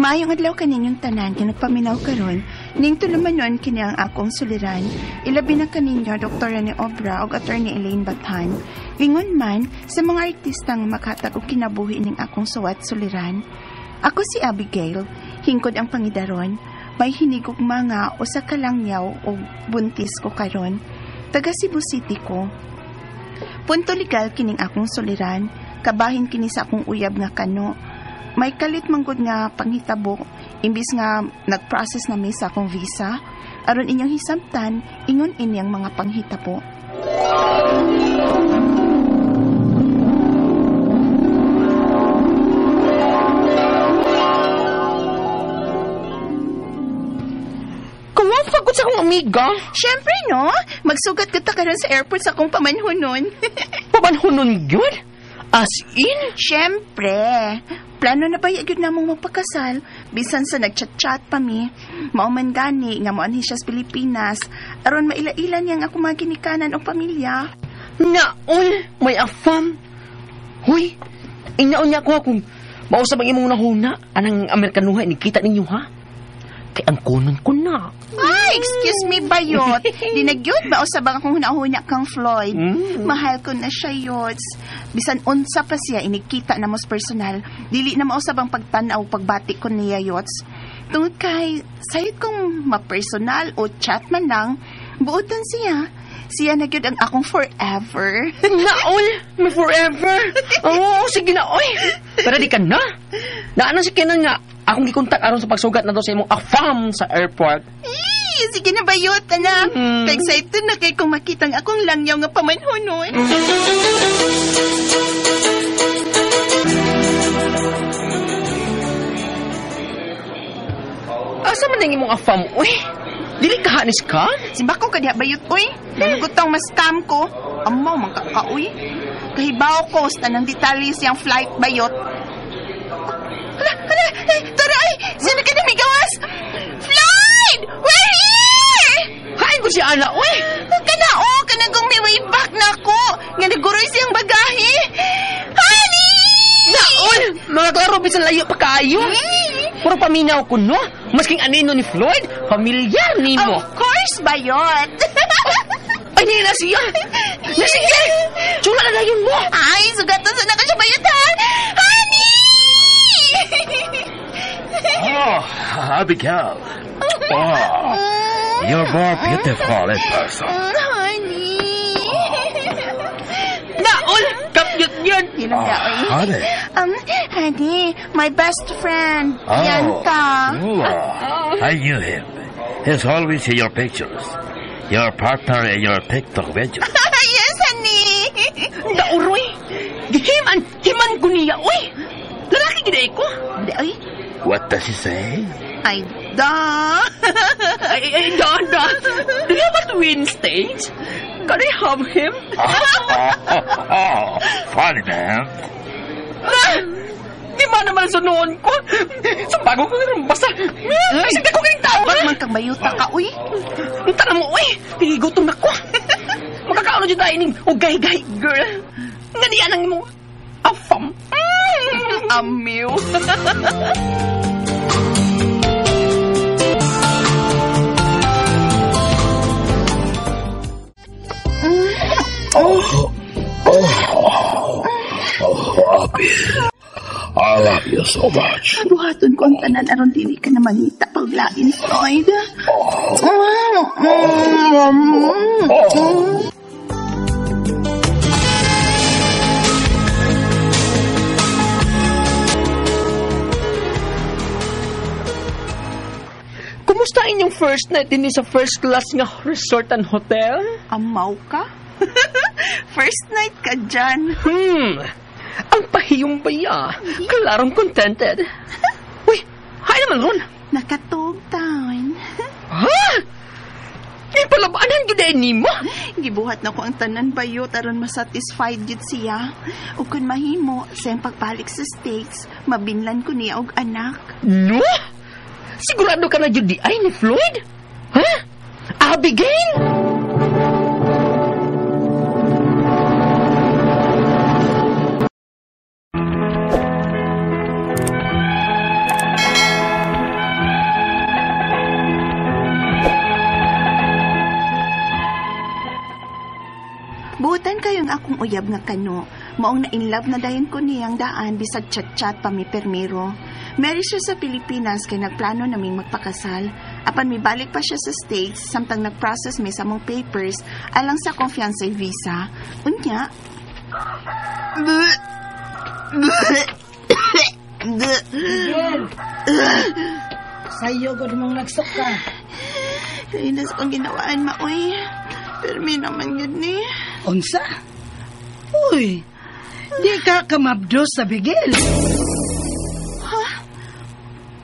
Maayong adlaw kaninyong tanan nga nagpaminaw karon, ning tulumanon kini ang akong suliran. Ilabi na kaninyo Dr. Rene Obra ug Attorney Elaine Bathan. Ingon man sa mga artista nga makatag og kinabuhi ning akong suwat suliran. Ako si Abigail, hingkod ang pangidaron, may hinigog mga usa ka langyaw og buntis ko karon. Taga Cebu City ko. Punto legal kining akong suliran, kabahin kini sa akong uyab nga kano. May kalit manggod nga panghitabo, imbis nga nag-process na mi sa akong visa, aron inyong hisabtan, ingon inyang mga panghitabo. Kumafagod sa akong amiga? Siyempre, no? Magsugat ka ta karon sa airport sa akong pamanhunon. Pamanhunon yun? As in? Siyempre. Plano na ba yun namong magpakasal? Bisan sa nagchat-chat pa mi. Mauman gani nga moanhi siya sa Pilipinas. Aron maila-ila niyang ako mga ginikanan o pamilya. Naol! May afam! Huy! Inaon niya ako kung mausap ang imong nahuna. Anang Amerikanuha, inikita ninyo ha? Kay ang kunon ko na. Ay, excuse me, bayot. Di na gyud mausab ang akong hunahuna kang Floyd. Mahal ko na siya, yots. Bisan unsa pa siya, inikita na mos personal. Dili na mausab ang pagtan-aw pagbati ko niya, yots. Tungod kay, sayod kong mapersonal o chat man lang, buotan siya. Siya na gyud ang akong forever. Naol! May forever! Oo, sige na, oy! Pero di ka na! Naano si Kenan nga, akong gikontak aron sa pagsugat na daw sa imong afam sa airport. Eee, sige na bayot, ana. Excited na kay kung makitang akong langyaw nga pamanhunon. Asa man ang imong afam, uy? Dili ka hanis ka? Simba ko ka diha bayot, uy. Nanugot tong mas-scam ko. Amaw, man ka, uy. Kahibaw ko sa tanang detalye siyang flight bayot. Hala, hala, ay, tara, ay! Sino ka na may gawas? Floyd! We're here! Hain ko si Ana, uy! Kana, oh! Kanang kung may way back na ako! Nga naguroy siyang bagahe! Honey! Naol! Mga klaro, bisan layo pa kayo! Puro paminaw ko, no? Masking anino ni Floyd, pamilyar ni mo. Of course, bayot! Ay, hindi na siya! Nasige! Tsula na dayon mo! Ay, sugatan sa na ka siya, bayot, ha? Honey! Oh, Abigail. Oh, you're more beautiful in person. Honey. Naol! Kapyot yun! Yun ang gaoy. Honey. Honey, my best friend, Oh, Bianca. Oh, I knew him. He's always in your pictures. Your partner in your TikTok videos. Yes, honey. Nauroy! Gihiman! Himan ko niya, uy! Lalaki gid ko. Ay. What does he say? Ay, da. Ay, ay, da, da. Do you have a twin stage? Can I have him? Oh, funny man. Na! Di ba naman sunoon ko? Sa bago ko rin basta. Sige ko kayong tao. Ba't man kang mayuta ka, uy? Ang tara mo, uy. Pigigutom na ko. Makakaano dyan tayo ning ugay-gay, girl. Nga niya nang mo. Afam. Amiw. Oh, Abby. I love you so much. Buhaton ko ang tanan aron dili ka na mangita paglain, Floyd. Oh. Kumusta inyong first night din sa first class nga resort and hotel? Amaw ka? First night ka dyan. Ang pahiyong baya. Klarong contented. Uy, hay naman ron. Nakatog taon. Ha? Di palabanan gyud ay nimo. Gibuhat na ko ang tanan bayot aron masatisfied gyud siya. Ug kun mahimo sa iyang pagbalik sa States, mabinlan ko niya og anak. No? Sigurado ka na gyud di ay ni Floyd? Ha? Abigail? uyab nga kano. Maong na in love na dayon ko niyang daan bisag chat-chat pa mi permiro. Mary siya sa Pilipinas kay nagplano naming magpakasal. Apan mibalik pa siya sa States samtang nagprocess mi sa among papers alang sa akong fiancé visa. Unya. Miguel! Sayo gud mong nagsuka. Kailas kong ginawaan, maoy. Pero may naman yun ni. Unsa? Uy, di ka kamabdos sa Bigel. Ha?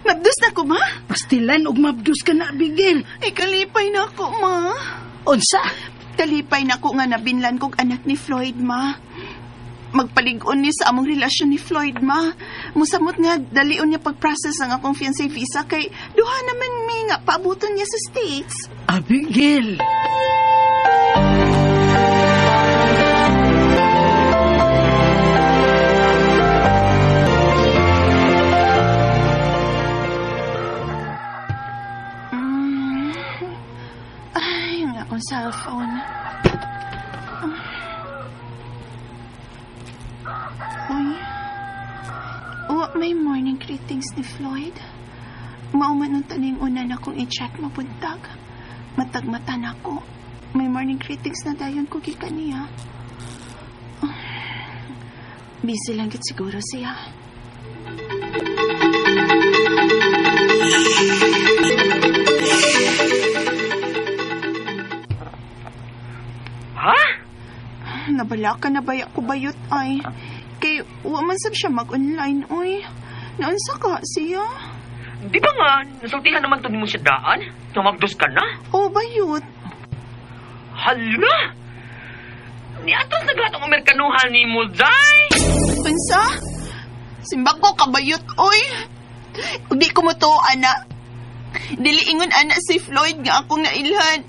Mabdos na ko, ma? Pastilan og mabdos ka na, Bigel. Ay, kalipay na ako, ma. Unsa? Kalipay na ako nga nabinlan kog anak ni Floyd, ma. Magpalig-on ni sa among relasyon ni Floyd, ma. Musamot nga, dalion niya pag-process ang akong fiancé visa kay duha naman mi nga paabuton niya sa States. Abigail! Ay, ang akong cellphone. Uy. Oh, may morning greetings ni Floyd. Mauman nung taning una na kong i-check mabuntag. Matagmata na ko. May morning greetings na dayon ko gikan niya. Oh, busy lang gid siguro siya. Ha? Nabala ka na ba ko bayot ay? Kay wa man sab siya mag-online oy. Naunsa ka siya? Di ba nga, nasultihan naman to nimo siya daan? Tumagdos ka na? Oh, bayot. Hala! Niatos na gatong Amerikanuhan ni mo, Zay! Unsa? Simbak ko kabayot oy. Ug di ko mo ana. Dili ingon ana si Floyd nga akong nailhan.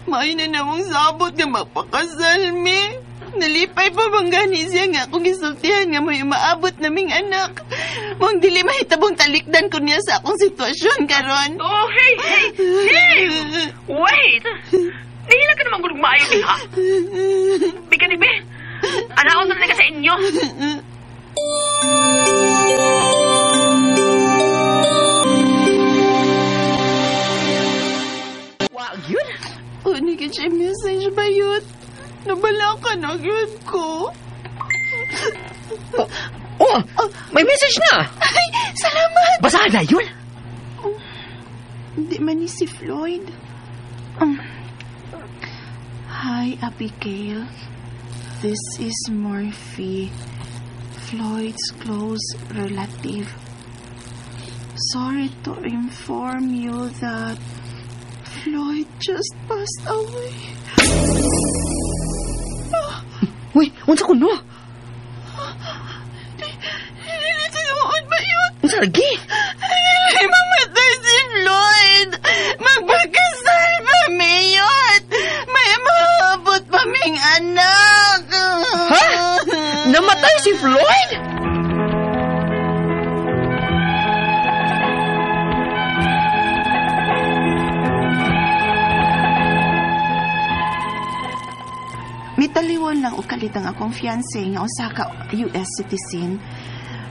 Maayo na namong sabot nga magpakasal mi. Nalipay pa bang gani siya nga akong gisultihan nga may maabot naming anak. Mong dili mahitabong talikdan ko niya sa akong sitwasyon karon. Oh, hey, hey, hey! Wait! Nihila ka naman gulog maayo diha. Bigan ni be. Anaon na talaga sa inyo. Wag yun. Uni ka siya message ba yun? Nabala ka na yun ko. Oh, may message na. Ay, salamat! Basahan na yun. Hindi man ni si Floyd. Hi, Abigail. This is Murphy, Floyd's close relative. Sorry to inform you that Floyd just passed away. Uy, unsa ko no? Dili tinuod ba yun? Unsa lagi? Ay, mamatay si Floyd! Magpakasal pa, Mayot! May maabot pa ming anak! Ha? Namatay si Floyd? Mitaliwon lang og kalit ang akong fiancé nga usa ka US citizen.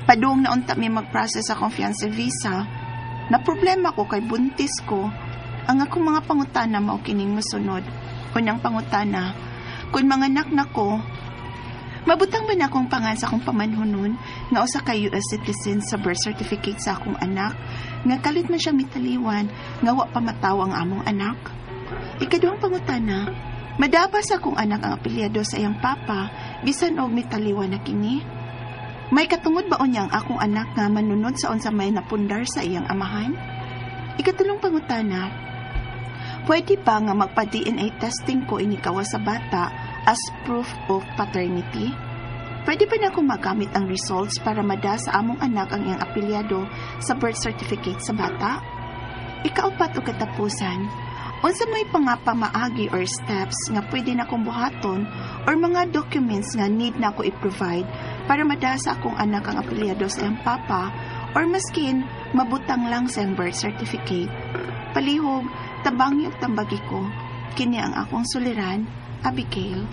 Padung na unta mi mag-process akong fiancé visa. Na problema ko kay buntis ko. Ang akong mga pangutana mao kining mosunod. Unang pangutana, kung manganak na ko, mabutang ba na akong pangan sa akong pamanhunon nga usa ka US citizen sa birth certificate sa akong anak nga kalit man siya mitaliwan nga wa pa mataw ang among anak? Ikaduhang pangutana, madaba sa akong anak ang apelyado sa iyang papa bisan og mitaliwan na kini? May katungod ba unya ang akong anak nga manunod sa unsa may napundar sa iyang amahan? Ikatulong pangutana, pwede ba nga magpa-DNA testing ko inikawa sa bata as proof of paternity? Pwede ba na akong magamit ang results para mada sa among anak ang iyang apelyado sa birth certificate sa bata? Ikaupat o katapusan, unsa may pangapamaagi or steps nga pwede na akong buhaton or mga documents nga need na ako i-provide para mada sa akong anak ang apelyado sa iyang papa or maskin mabutang lang sa iyang birth certificate? Palihog, tabangi ug tambagi ko. Kini ang akong suliran, Abigail.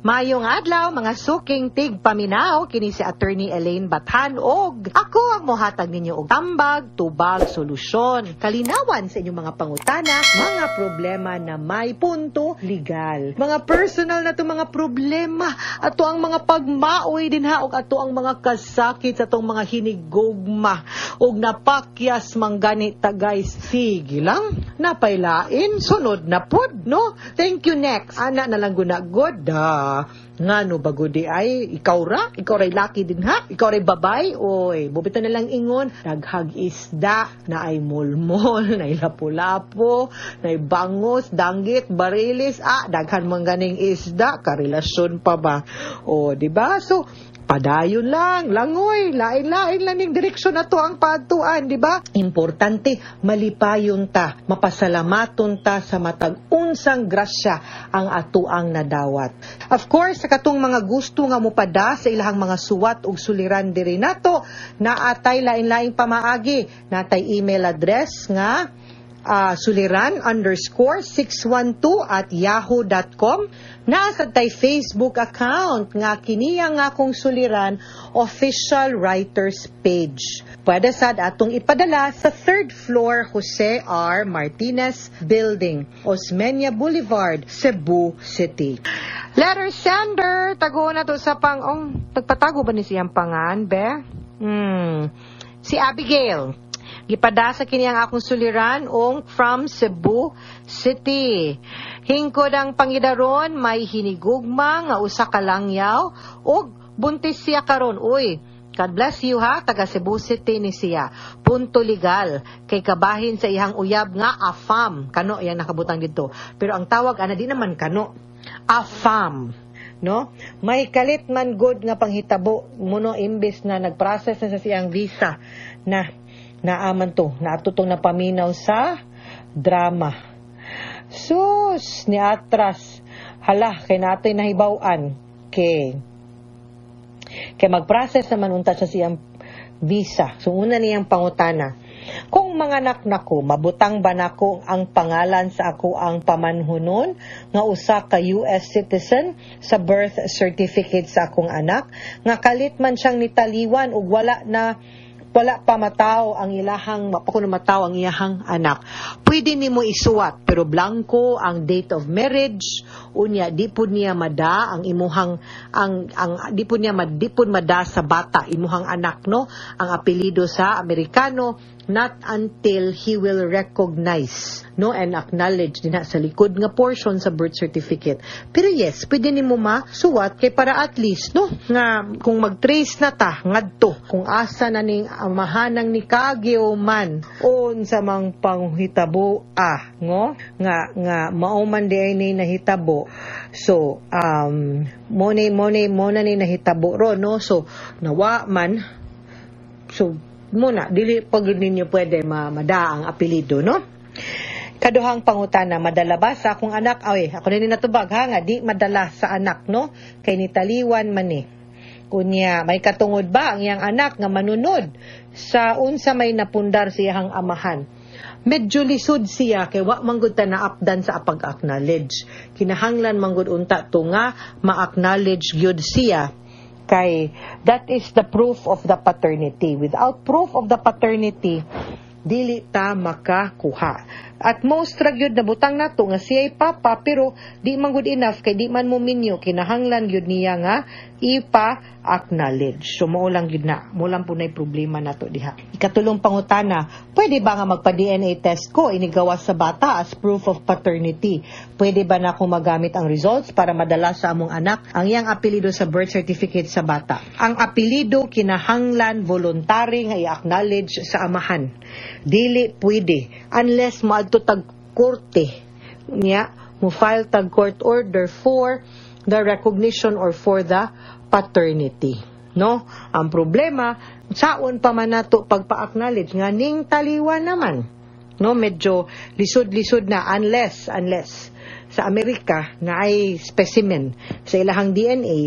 Mayong adlaw, mga suking tigpaminaw, kini si Attorney Elaine Bathan og ako ang mohatag ninyo og tambag, tubag, solusyon, kalinawan sa inyong mga pangutana, mga problema na may punto legal. Mga personal na to mga problema, ato ang mga pagmaoy dinha og ato ang mga kasakit sa atong mga hinigugma og napakyas man gani ta, guys. Sige lang, napaylain, sunod na pod, no? Thank you, next. Ana na lang guna god. Ah, ngano ba gudi ay ikaw ra, ikaw ray laki din ha, ikaw ray babay, oy, bubita na lang ingon, daghag isda, na ay mulmol, na ay lapu-lapo, na ay bangos, danggit, barilis, ah, daghan man ganing isda, karelasyon pa ba? O, di ba? So, padayon lang, langoy, lain-lain lang yung direksyon na to ang paadtuan, di ba? Importante, malipayon ta, mapasalamaton ta sa matag unsang grasya ang atuang nadawat. Of course, sa katong mga gusto nga mupada sa ilahang mga suwat ug suliran diri nato, naatay lain-laing pamaagi. Natay email address nga suliran_612@yahoo.com. Nasa tay Facebook account nga kiniya nga akong suliran official writers page. Pwede sad atong ipadala sa third floor, Jose R. Martinez Building, Osmeña Boulevard, Cebu City. Letter sender, tago na to sa pang, oh, nagpatago ba ni siyang pangan, be? Si Abigail. Gipada sa kini ang akong suliran ong from Cebu City. Hingkod ang pangidaron, may hinigugma nga usa ka langyaw ug buntis siya karon. Uy, God bless you ha, taga Cebu City ni siya. Punto legal, kay kabahin sa iyang uyab nga afam. Kano yang nakabutang dito. Pero ang tawag ana di naman kano. Afam. No? May kalit man good nga panghitabo muno imbes na nagprocess na sa siyang visa na naaman to, naatutong napaminaw sa drama. Sus, ni atras. Hala, kay natoy nahibaw-an. Kay mag-process naman unta sa siyang visa. So, una niyang pangutana: "Kung manganak nako, mabutang ba nako ang pangalan sa ako ang pamanhunon nga usa ka US citizen sa birth certificate sa akong anak nga kalit man siyang nitaliwan ug wala pa mataw ang ilahang pa kuno mataw ang iyahang anak?" Pwede nimo isuwat, pero blanco ang date of marriage. Unya di pud niya mada ang imuhang ang di pud niya di pud mada sa bata, imuhang anak, no, ang apelyido sa Amerikano, not until he will recognize, no, and acknowledge dinha sa likod nga portion sa birth certificate. Pero yes, pwede nimo masuwat kay para at least, no, nga kung mag-trace na ta ngadto kung asa na ning amahanang ni Kagyo man unsa mang panghitabo, ah, ngo nga nga mao man di ay ni nahitabo. So mo na ni nahitabo ro, no? So nawa man, so muna dili pag ninyo pwede mada ang apelyido, no? Kaduhang pangutana: madala ba sa akong anak? Ay, ako na ni natubag ha, nga di madala sa anak, no, kay nitaliwan man ni. Kunya, may katungod ba ang iyang anak nga manunod sa unsa may napundar sa iyang amahan? Medyo lisod siya kay wa man gud ta naapdan sa pag-acknowledge. Kinahanglan man gud unta to nga ma-acknowledge gyud siya kay that is the proof of the paternity. Without proof of the paternity, dili ta makakuha. At most ra gyud nabutang nato nga siya'y papa, pero di man good enough kay di man mo minyo, kinahanglan gyud niya nga ipa-acknowledge. So mao lang gyud na, mo lang po na'y problema nato diha. Ikatulong pangutana: pwede ba nga magpa-DNA test ko inigawas sa bata as proof of paternity? Pwede ba na akong magamit ang results para madala sa among anak ang iyang apelyido sa birth certificate sa bata? Ang apelyido kinahanglan voluntary nga i-acknowledge sa amahan. Dili pwede unless moadto tag korte niya, mo file tag court order for the recognition or for the paternity, no? Ang problema, saon pa man nato pagpa-acknowledge nga ning taliwan naman, no? Medyo lisod-lisod na unless sa Amerika na ay specimen sa ilahang DNA,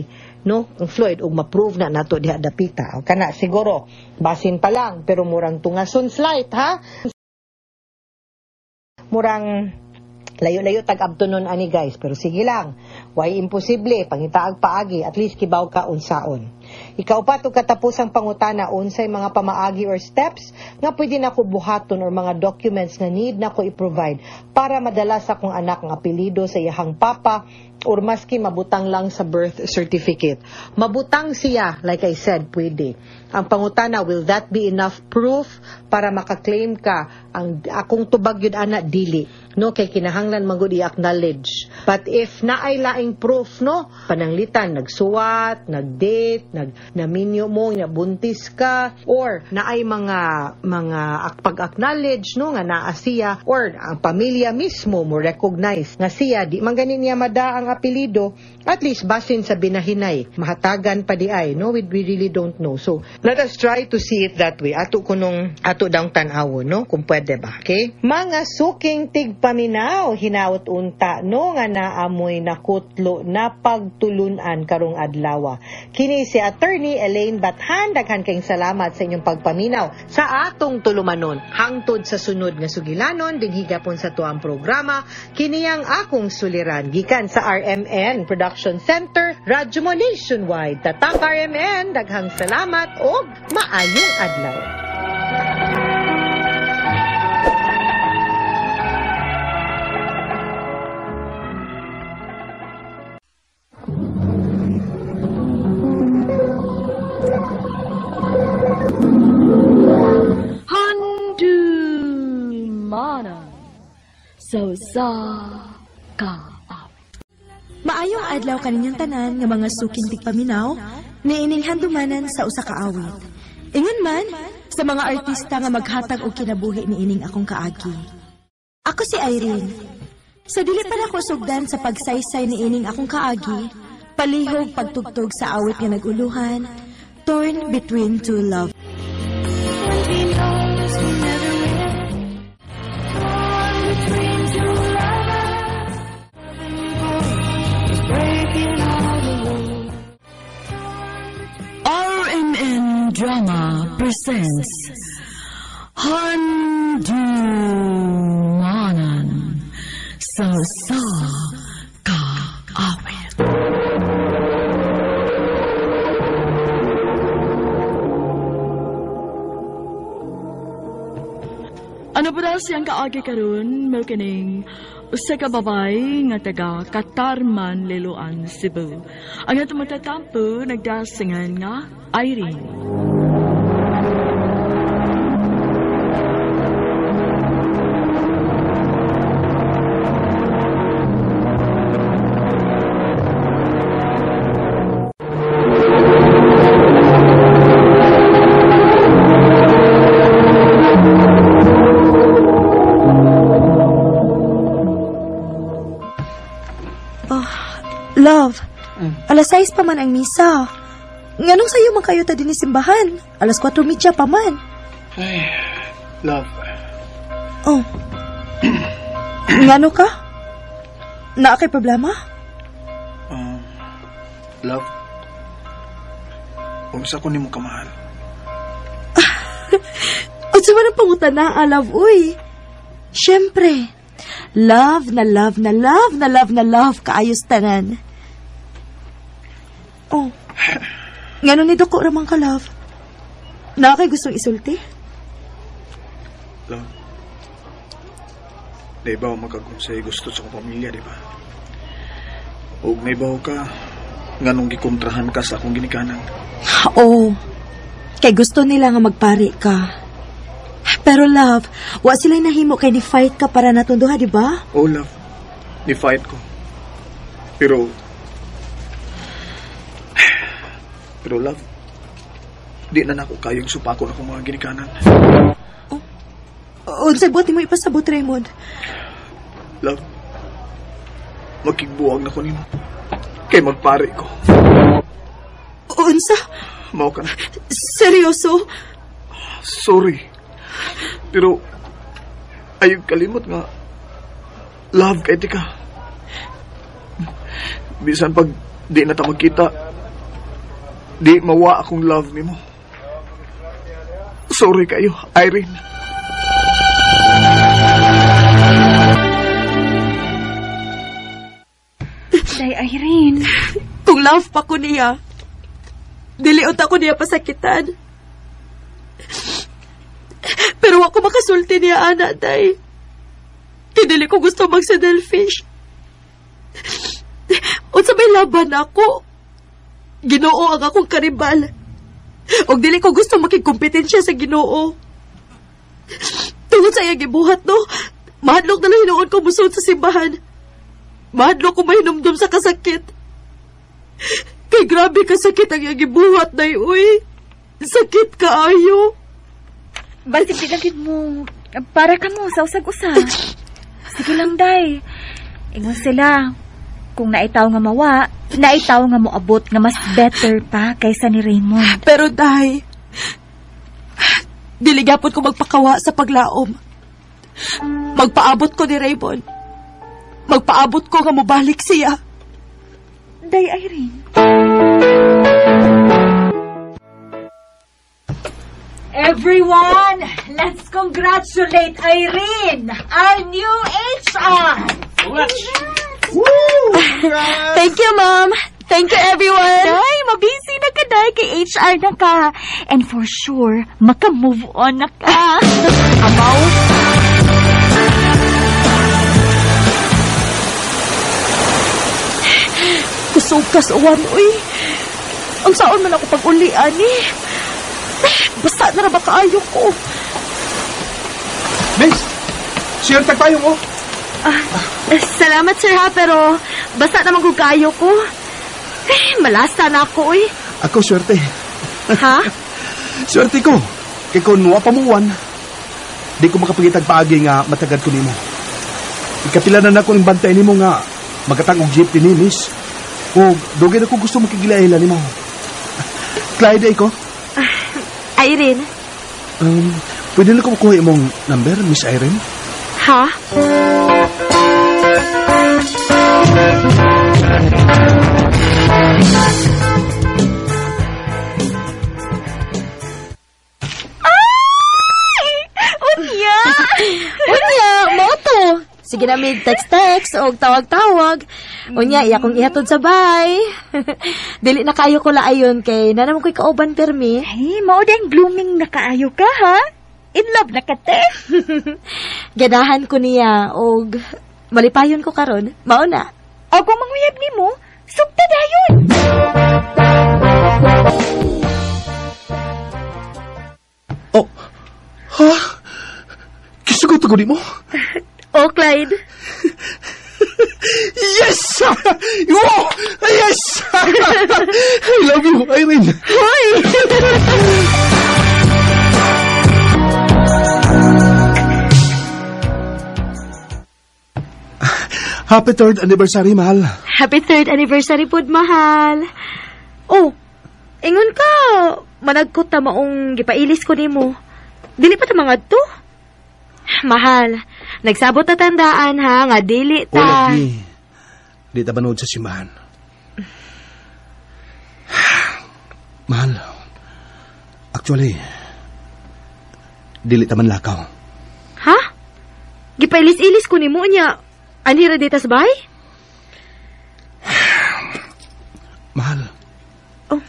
no, ang Floyd, ug ma-prove na nato diha dapita. Kana siguro basin pa lang, pero murang tungason slight ha, murang Layo-layo tag-abtunon ani guys, pero sige lang. Why imposible, pangitaag paagi, at least kibaw ka unsaon. Ikaupat ug katapusang pangutana, unsay mga pamaagi or steps nga pwede nako buhaton or mga documents nga need nako i-provide para madala sa akong anak ang apelyido sa iyahang papa or maski mabutang lang sa birth certificate. Mabutang siya, like I said, pwede. Ang pangutana, will that be enough proof para makaklaim ka? Ang akong tubag yun, ana, dili. No, kay kinahanglan man gud i-acknowledge. But if naay laing proof, no, pananglitan, nagsuwat, nagdate, naminyo mo, nabuntis ka, or naay mga pag-acknowledge, no, nga naa siya, or ang pamilya mismo mo recognize nga siya, di man gani niya mada ang apelyido, at least basin sa binahinay, mahatagan pa di ay, no, we really don't know. So, let us try to see it that way. Ato kunong, ato daong tan-awon, no, kung pwede ba, okay? Mga suking tigpaminaw, hinaot unta, no, nga naamoy nakutlo na pagtulunan karong adlawa. Kini si Attorney Elaine Bathan, daghan kayong salamat sa inyong pagpaminaw sa atong tulumanon. Hangtod sa sunod nga sugilanon, dinhi gapon sa tuang programa, kini ang akong suliran gikan sa RMN Production Center, Radyo Mo Nationwide. Tatak RMN, daghang salamat og maayong adlaw. Handumanan sa usa ka awit. Maayong adlaw kaninyang tanan nga mga suking tigpaminaw, niining handumanan sa usa ka awit. Ingon man sa mga artista nga maghatag og kinabuhi niining akong kaagi. Ako si Irene. Sa dili pa nako sugdan sa pagsaysay niining akong kaagi, palihog pagtugtog sa awit nga naguluhan, Torn Between Two Love. RMN Drama presents Handumanan sa usa ka awit. Ano ba daw siyang kaagi karon, mao kining usa ka babay nga taga Katarman, Liloan, Cebu. Ang atong matatampo nagdasingan nga Irene. Love, alas 6 pa man ang misa. Nganong sayo man kayo ta dinhi simbahan? Alas 4:30 pa man. Ay, love. Oh. Ngano ka? Naa kay problema? Love, unsa ko nimo kamahal? Unsa man ang pangutana, love, uy? Siyempre, love na love na love na love na love kaayos tanan. Oh. Ngano ni duko ramang ka, love? Naa kay gustong isulti? Love, naibaw magkagunsay gusto sa akong pamilya, di ba? Og naibaw ka, nganong gikontrahan ka sa akong ginikanan. Oo. Kay gusto nila nga magpari ka. Pero love, wa sila'y nahimo kay ni-fight ka para natunduha, di ba? Oh, love. Ni-fight ko. Pero love, di na nako kayong supakon akong mga ginikanan. Oh, unsay buot nimo ipasabot, Raymond? Love, magkigbuwag na ko nimo. Kay magpare ko. Unsa? Mao ka na. Seryoso? Sorry. Pero, ayaw kalimot nga, love kay tika. Bisan pag di na ta magkita, di mawa akong love nimo. Sorry kayo, Irene. love pa ko niya, dili unta ko niya pasakitan. Pero ako makasulti niya, ana, day. Kay dili ko gusto magsa-delfish. Unsa may laban ako? Ginoo ang akong karibal. Og dili ko gusto makigkompetensya sa Ginoo. Tungod sa iyang gibuhat, no? Mahadlok na lang hinuon ko musulod sa simbahan. Mahadlok ko mahinumdum sa kasakit. Kay grabe kasakit ang iyang gibuhat, day, uy. Sakit kaayo. Basig di mo. Para ka mo sa usag-usa. Sige lang, day. Ingon sila. Kung naitaw nga mawa, naitaw nga moabot nga mas better pa kaysa ni Raymond. Pero, day, dili gyapon ko magpakawa sa paglaom. Magpaabot ko ni Raymond. Magpaabot ko nga mobalik siya. Day, Irene. Everyone, let's congratulate Irene, our new HR. Woo! Thank you, Ma'am. Thank you, everyone. Day, mabisi na ka, day. Kay HR na ka. And for sure, maka-move on na ka. Amaw. Kusog ka sa uwan, uy. Ang saon man ako pag-uli, ani. Basta na ba kaayo ko? Miss, sure tag tayo mo. Salamat, sir, ha, pero basta naman kung kaayo ko. Eh, malasta na ako, uy. Ako, swerte. Ha? Swerte ko. Kay kung wa pa mo uwan, di ko makapagitag paagi nga matagad ko nimo. Ikapila na nako ning bantay nimo nga magatang og jeep ni miss. O dugay na ko gusto makigilaila nimo. Clyde ko. Irene. Pwede na ko makuha imong number, Miss Irene? Ha? Ay! Unya! Unya, mao to. Sige na may text-text o tawag-tawag. Unya, iya kong ihatod sa bay. Dili na kayo ko laayon kay na naman ko'y kauban permi. Ay, mao ding blooming na kaayo ka, ha? In love na ka, te. Ganahan ko niya og malipayon ko karon. Mao na. O kung manguyab nimo, sugta dayon. Oh, ha? Kisugot ko nimo? Oh, Clyde. Yes! Oh, yes! I love you, Irene. Hoy! Happy third anniversary, mahal. Happy third anniversary pod, mahal. Oh, ingon ka, managkot ta maong gipailis ko nimo. Dili pa ta mangadto? Mahal, nagsabot ta tandaan ha, nga dili ta. O, lagi. Di ta manood sa simbahan. Mahal, actually, dili ta man lakaw. Ha? Gipailis-ilis ko nimo niya. Anhi ra dita sa bahay? Mahal. Oh.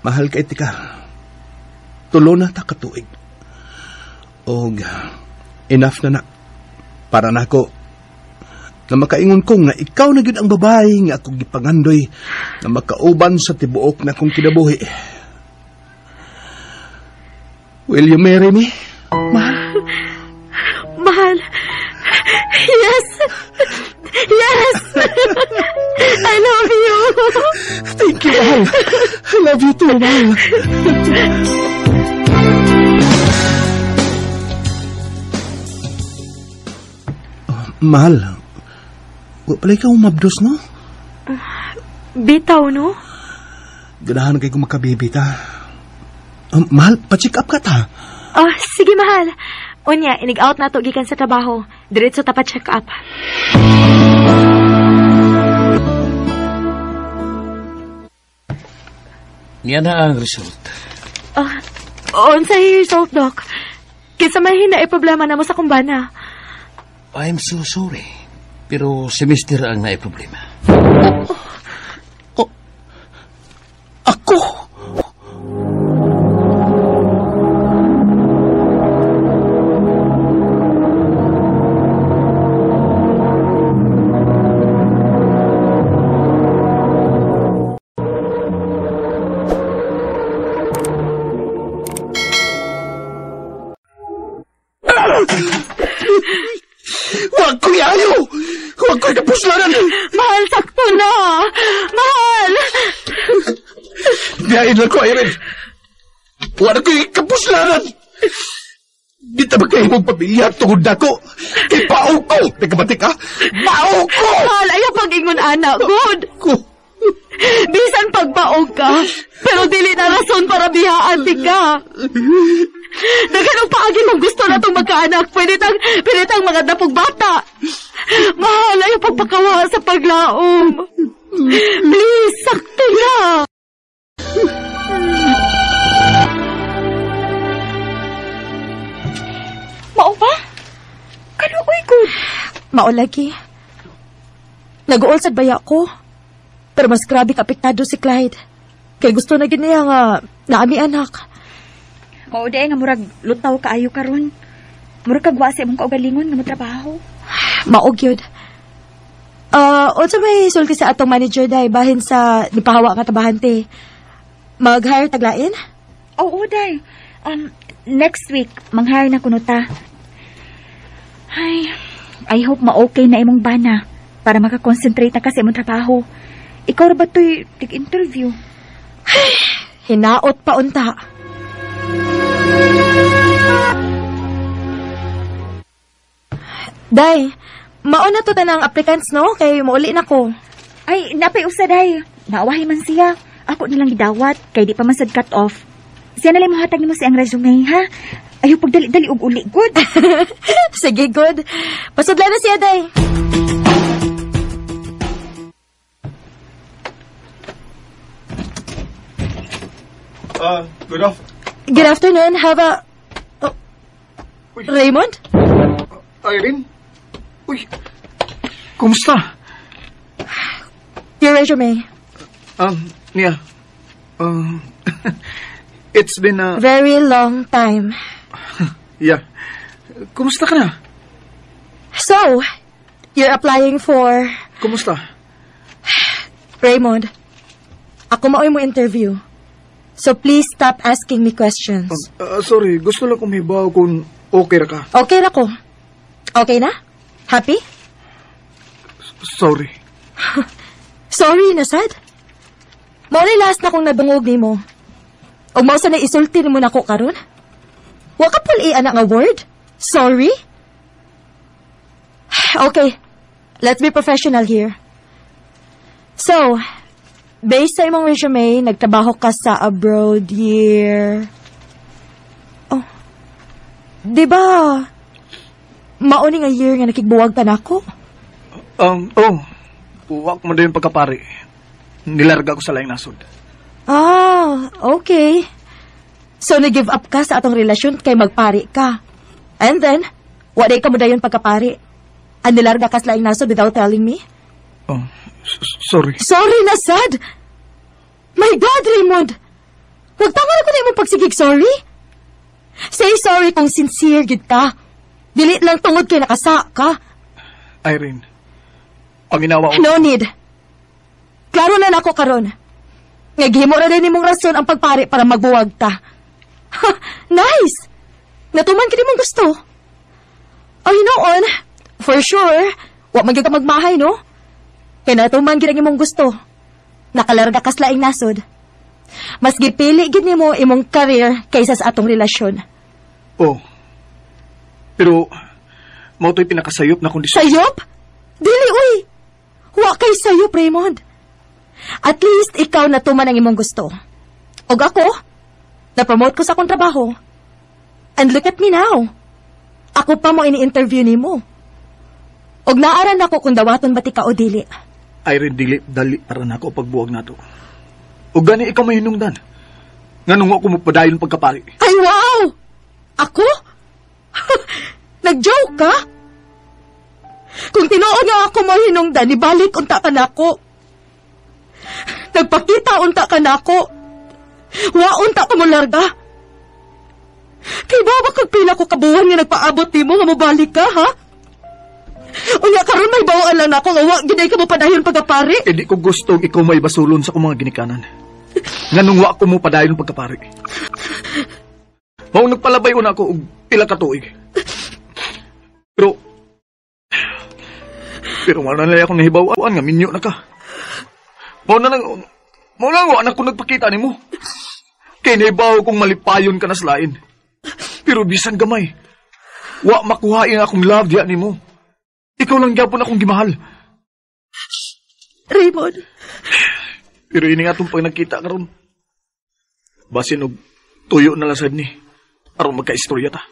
Mahal kay tika. Tulo na ta katuig. Og enough na na. Para nako na makaingon ko nga ikaw na gyud ang babae nga akong gipangandoy na makauban sa tibuok na akong kinabuhi. Will you marry me? Mahal. Mahal. Yes. Yes. I love you. Thank you, mahal. I love you too, mahal. Mahal, wa pala ikaw mabdos, no? Bitaw, no? Ganahan kay kong makabibita. Mahal, pa-check up ka ta. Oh, sige, mahal. Unya, inig-out na to gikan sa trabaho. Diretso ta pa-check up. Niya na ang result. Unsay result, Doc? Kinsa may hina problema na mo sa kumbana. I'm so sorry. Pero si Mister ang naiproblema. Oh, Ako? Huwag ko iayo! Huwag ko'y kapuslanan! Mahal, sakto na! Mahal! Diyain lang ko, Irene! Huwag ko'y kapuslanan! Di ta magkahimong pamilya tungod na ko! Kay pao ko! Nagkabati ka? Pao ko! Mahal, ayaw pag-ingon, anak. Good! Ko. Bisan pagbaog ka, pero dili na rason para bihaan di ka. Daghan og paagi mong gusto na itong magkaanak. Pwede tang mga dapog bata. Mahal, ayaw pagpakawa sa paglaom. Please, sakto na. Mao ba? Kaluoy ko. Mao lagi. Nag-uol sad baya ko. Pero mas grabe ka apektado si Clyde. Kay gusto na gid niya nga naami anak. Mao di nga murag lutaw kaayo karon. Murag kagwa sa imong kaugalingon nga motrabaho. Mao gyud. Unsa may sulti sa atong manager day bahin sa nipahawa nga trabahante? Mag-hire taglain? Oo, day. Next week mang-hire na kuno ta. Ay, I hope ma-okay na imong bana para maka-concentrate na ka sa imong trabaho. Ikaw ra ba to'y tig-interview? Hinaot pa unta. Day, mauna to tanang applicants, no? Kay mauli na ko. Ay, napay usa, day. Naawahi man siya. Ako nilang gidawat, kay di pa man sad cut off. Siya na lang mohatag nimo siyang resume, ha? Ayaw pagdali-dali og uli, good. Sige, good. Pasudla na siya, day. Good Good afternoon. Have a... Oh. Raymond? Irene? Uy, kumusta? Your resume. Yeah. It's been a... Very long time. Yeah. Kumusta ka na? So, you're applying for... Kumusta? Raymond, ako maoy mo interview. So please stop asking me questions. Sorry, gusto lang kong hibaw kung okay ra ka. Okay ra ko. Okay na? Happy? Sorry. Sorry na, sad. Mao na last na kong nadungog nimo. Og mao sa na isulti nimo nako karon? Wa ka pul ana nga word? Sorry? Okay. Let's be professional here. So, based sa imong resume, nagtrabaho ka sa abroad year... Oh. Di ba, mauni nga year nga nakigbuwag ka nako? Oh. Uwak mo din pagkapari. Nilarga ko sa laing nasod. Ah, okay. So, nag-give up ka sa atong relasyon kay magpari ka. And then, waday ka mo dayon pagkapari. Ang nilarga ka sa laing nasod without telling me? Oh, sorry. Sorry na, sad! My God, Raymond! Nagtanga na ko na imong pagsigig sorry? Say sorry kung sincere gid ka. Dili lang tungod kay nakasa ka. Irene, panginawa ko. No need. Klaro na nako karon. Naghimo ra din nimong rason ang pagpari para magbuwag ta. Ha, nice! Natuman kini mong gusto. Oh, you know on, for sure, wa man gyud ka magmahay, no? Kay natuman gid ang imong gusto. Nakalarga kas laing nasod. Mas gipili gid nimo imong career kaysa sa atong relasyon. Oh. Pero mao to'y pinakasayop na kondisyon. Sayop? Dili uy. Wa kay sayop, Raymond. At least ikaw natuman ang imong gusto. Og ako, na-promote ko sa akong trabaho. And look at me now. Ako pa mo ini-interview nimo. Og naaran ako kung dawaton ba ti ka o dili. Irene, dili dali para nako pagbuwag nato. Og gani ikaw mahinungdan. Nganong ako mopadayon pagkapari. Ay, wow! Ako? Nag-joke ka? Kung tinuod nga ako mo hinungdan, ibalik unta ka nako. Nagpakita unta ka nako. Wa unta ka mo larga. Kay ba kag pila ko kabuhan nga nagpaabot nimo nga mobalik ka, ha? Unya karon may bawaan lang nako nga wa gid ka mo padayon pagkapari. Eh di ko gusto ikaw may basulon sa akong mga ginikanan. Nganong wa ko mo padayon pagkapari. Mao nagpalabay una ako og pila ka tuig. Pero wala na lang akong nahibaw-an nga minyo na ka. Mao na lang wa na ko nagpakita nimo. Kay nahibaw kong malipayon ka na sa lain. Pero bisan gamay, wa makuhain akong love diya nimo. Ikaw lang gyapon akong gimahal. Raymond. Pero ini nga itong pag nagkita karon. Basin og tuyo na lang sad ni. Aron magka-istorya ta.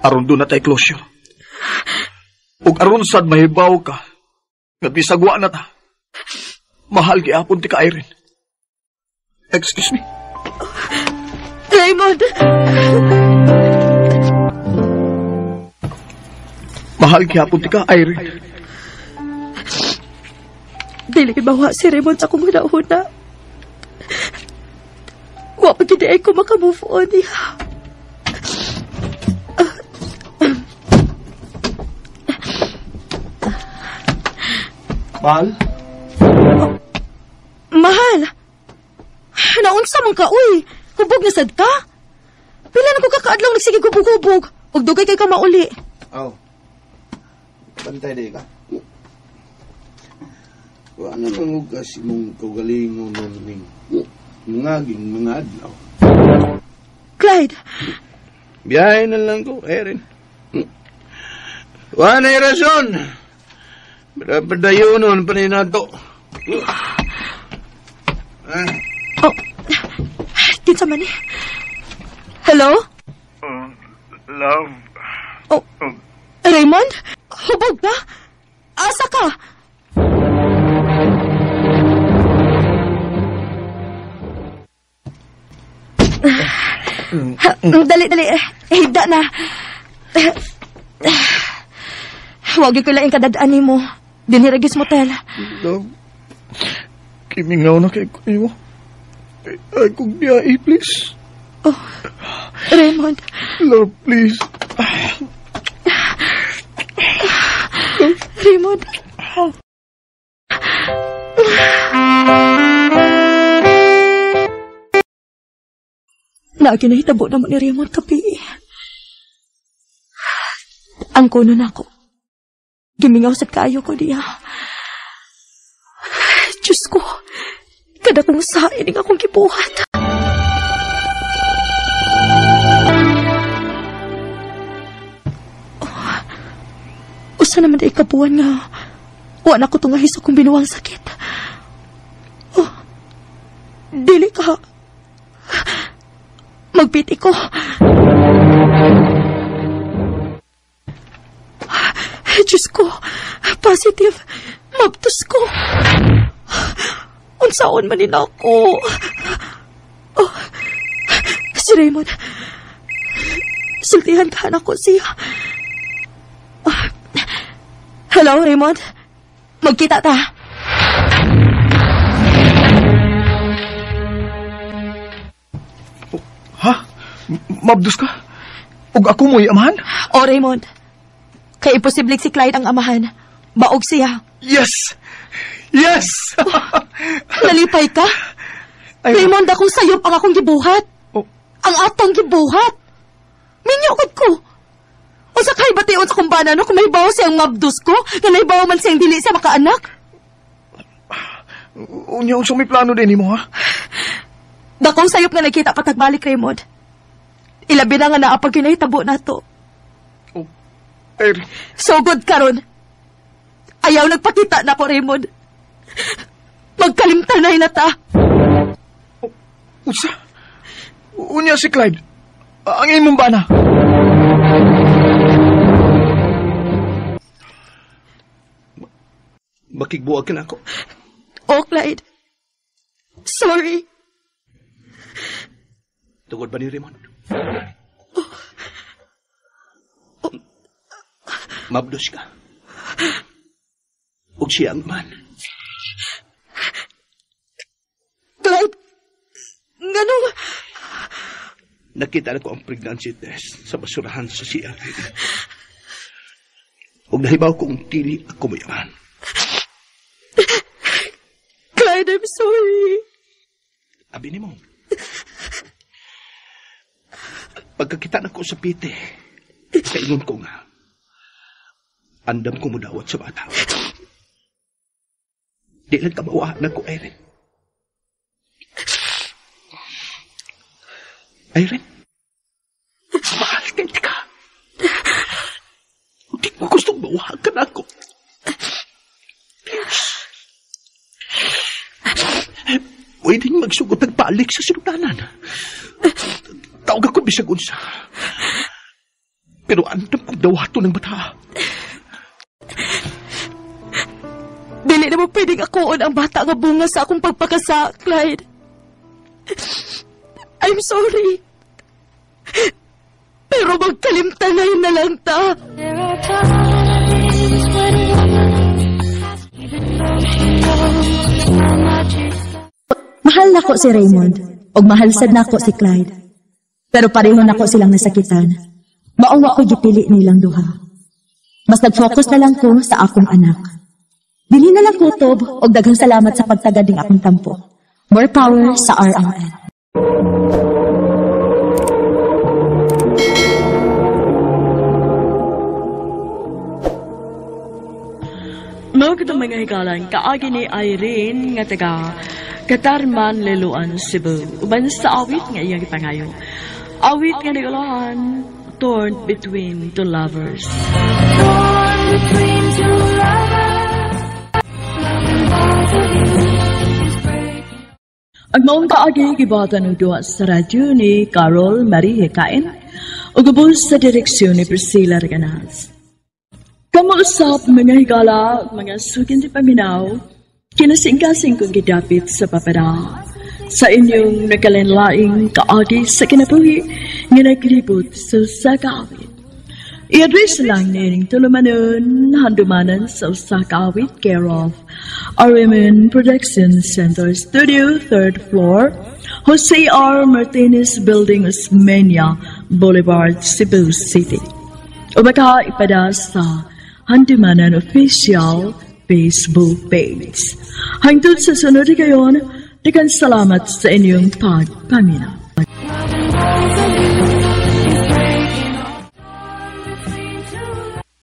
Aron doon na tayo closure. Ug aron sad mahibaw ka, nga bisag wa na ta. Mahal gyapon ti ka, Irene. Excuse me. Raymond! Mahal gyapon ti ka, Irene. Dili mawa si Raymond sa akong huna-huna. Wa pa gid ay ko makamove on niya. Mahal? Oh, mahal! Naunsa man ka, uy! Hubog na sad ka? Pila na ko kakaadlaw nagsige gubog-gubog. Ug dugay kay ka mauli. Oh. Bantay di ka. Wa na mangugas imong kaugalingon ning ngaging mga adlaw. Clyde! Biyahe na lang ko, Erin. Wa na rason. Pero padayonon pa ni nato. Oh, kinsa man ni? Hello? Love. Oh, Raymond? Hubog ka? Asa ka? Dali, dali. Higda na. Huwag ko lang kadadaan ni mo. Diniragis motel. Love, kimingaw na kay kuyo. Ay, kung biyai, please. Oh, Raymond. Love, please. Raymond. Naagi nahitabo na mo ni Raymond kapi. Ang kuno na ako. Gimingaw sa kaayo ko niya. Diyos ko, kada kong sain ang akong gibuhat. Oh, usa naman ay kabuan nga wa na ko tungahi sa akong binuang sakit. Oh, dili ka. Magpiti ko. Diyos ko, positive. Mabtos ko. Unsaon man nila ako. Oh, si Raymond. Sultihan ka na ko siya. Oh, hello, Raymond. Magkita ta. Ha? Mabdos ka? Og ako mo'y amahan? Oh, Raymond. Kay imposible si Clyde ang amahan. Baog siya. Yes! Yes! Oh, nalipay ka? Ay, Raymond, akong sayop ang akong gibuhat. Oh. Ang atong gibuhat. Minyokod ko. O sa kay bation sa kumbana, no, kung may bawo siyang mabdos ko, na naibawo man siyang dili siya makaanak. Unya, unsa may plano din mo, ha? Dakong sayop nga nakita patagbalik, Raymond. Ilabi na nga naapag kinahitabo na to. Oh, Irene. So good karon. Ayaw nagpakita na ko, Raymond. Magkalimtanay na ta. Oh, unsa? Unya si Clyde. Ang imong bana. Makigbuag ka na ako. Oh, Clyde. Sorry. Tungod ba ni Raymond? Oh. Oh. Mabdos ka. Ug siya ang man. Nakita na ko ang pregnancy test sa basurahan sa CR. Ug nahibaw kong dili ako mayaman. Clyde, I'm sorry. Abi nimo. Pagkakita na ko sa pite, kaingon ko nga, andam ko mudawat sa bata. Di lang kabawa na ko, Irene. Irene, mahal kay ka. Hindi ko gustong bawahan ka na ako. Please. Pwedeng magsugot ng balik sa sinugdanan. Tawag ako bisag unsa. Pero andam kong dawato ng bata. Dili na mo pwedeng akuon ang bata nga bunga sa akong pagpakasa, Clyde. I'm sorry. Pero magkalimtanay na lang ta. There are times when even though she knows how much it's Mahal nako si Raymond, ug mahal sad nako si Clyde. Pero pareho nako silang nasakitan. Maong wa ko'y gipili nilang duha. Mas nag-focus na lang ko sa akong anak. Dili na lang kutob og daghang salamat sa pagtagad ning akong tampo. More power sa RMN. Mao kitong mga higalan, kaagi ni Irene nga taga Katarman, Liloan, Cebu. Uban sa awit nga iyang gipangayo. Awit nga nagulahan, Torn Between Two Lovers. Torn between two lovers, loving both of you is breaking. Ang maong kaagi gibatan og duha sa radyo ni Carol Marie Hekain ug ubos sa direksyon ni Priscilla Reganas. Kamausap mga higala, mga sukin ti paminaw, kinasingkasing kong gidapit sa papada. Sa inyong nagkalinlaing kaagi sa kinabuhi nga naglibot sa usa ka awit. I-address lang nining tulumanon, handumanan sa usa ka awit, care of RMN Production Center Studio, 3rd floor, Jose R. Martinez Building, Osmeña Boulevard, Cebu City. O baka ipada sa Handumanan Official Facebook page. Hangtod sa sunod kayon, daghang salamat sa inyong pagpaminaw.